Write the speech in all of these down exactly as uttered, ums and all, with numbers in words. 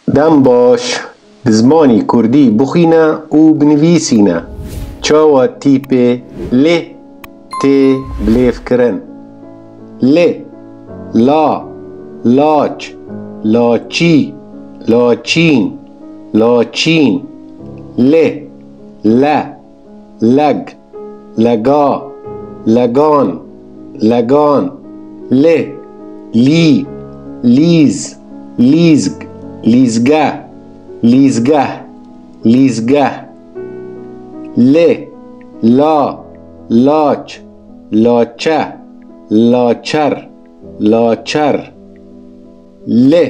Dem baş, bi zimanî kurdî bixwîne û binivîsîne. Çawa tîpê lê tê bilêvkirin? Lê, la, laç, laçî, laçîn, laçîn, lê, le, leg, lega, legan, legan, lê, lî, lîz, lîzg, lîzge, lîzgeh, lîzgeh, lê, la, laç, laçe, laçer, laçer, lê,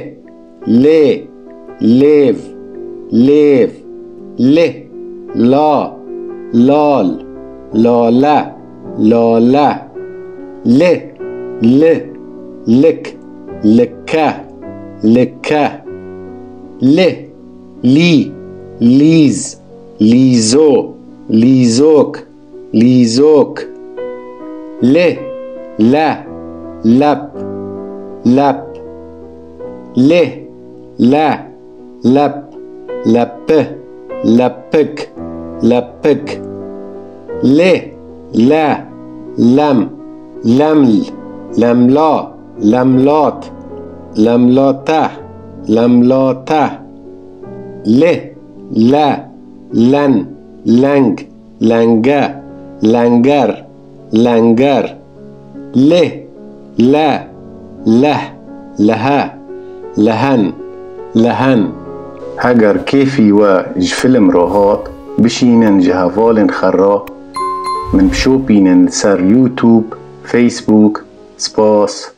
lê, lêv, lêv, lê, la, lal, lale, lale, lê, li, lik, like, like, lê, lî, lîz, lîzo, lîzok, lîzok, lê, le, lep, lep, lê, le, lep, lepi, lepik, lepik, lê, le, lem, leml, lemla, lemlat, lemlate, lemlate, lê, le, len, leng, lenge, lenger, lenger, lê, le, leh, lehe, lehen, lehen. Heger kêfî we ji fîlm re hat, bişînin ji hevalên xwe re min bişopînin li ser YouTube, Facebook. Spas.